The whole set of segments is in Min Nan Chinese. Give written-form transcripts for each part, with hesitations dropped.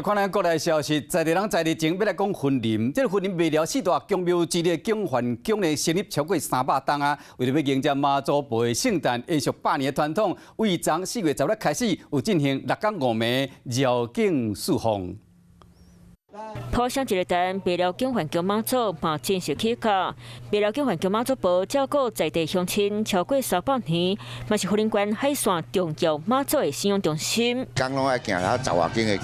看咱國內消息，在地人在地前欲來講雲林，這個雲林麥寮四大宮廟之一景範宮呢，成立超過300冬啊，為著欲迎接媽祖婆的聖誕，延續百年的傳統，為昨4月10日開始有進行6工5暝繞境四奉。破響一个燈，麥寮景範宮媽祖嘛正式起駕。麥寮景範宮媽祖婆照顧在地鄉親超過300年，嘛是雲林縣海線重要媽祖的信仰中心。工攏愛行遐十外間的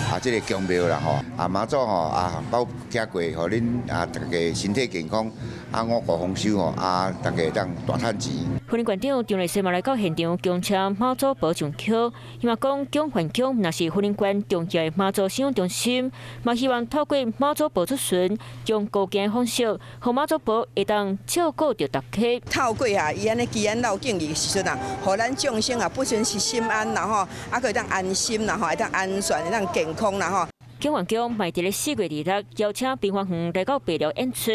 啊，這個宮廟啦吼，啊媽祖吼啊保行過，予恁啊大家身體健康，啊五穀豐收吼，啊大家會當大趁錢。雲林縣長張麗善嘛來到現場，恭請媽祖婆上轎。伊嘛講景範宮若是雲林縣重要的媽祖信仰中心，嘛希望透過媽祖婆出巡，用高行的方式，予媽祖婆會當照顧著大家。透過啊，伊按呢祈安繞境的時陣啊，予咱眾生啊，不僅是心安啦吼，啊，閣會當安心啦吼，會當安全，會當健康啦吼。景範宮嘛佇咧4月26邀請平花園來到麥寮演出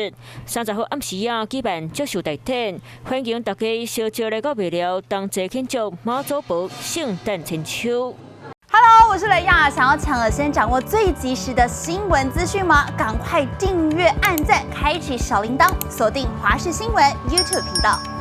，30號暗時仔舉辦祝壽大典，歡迎大家相招來到麥寮，同齊慶祝媽祖婆聖誕千秋。 Hello，我是雷亞，想要搶先掌握最及時的新聞資訊嗎？趕快訂閱、按讚、開啟小鈴鐺，鎖定華視新聞 YouTube 頻道。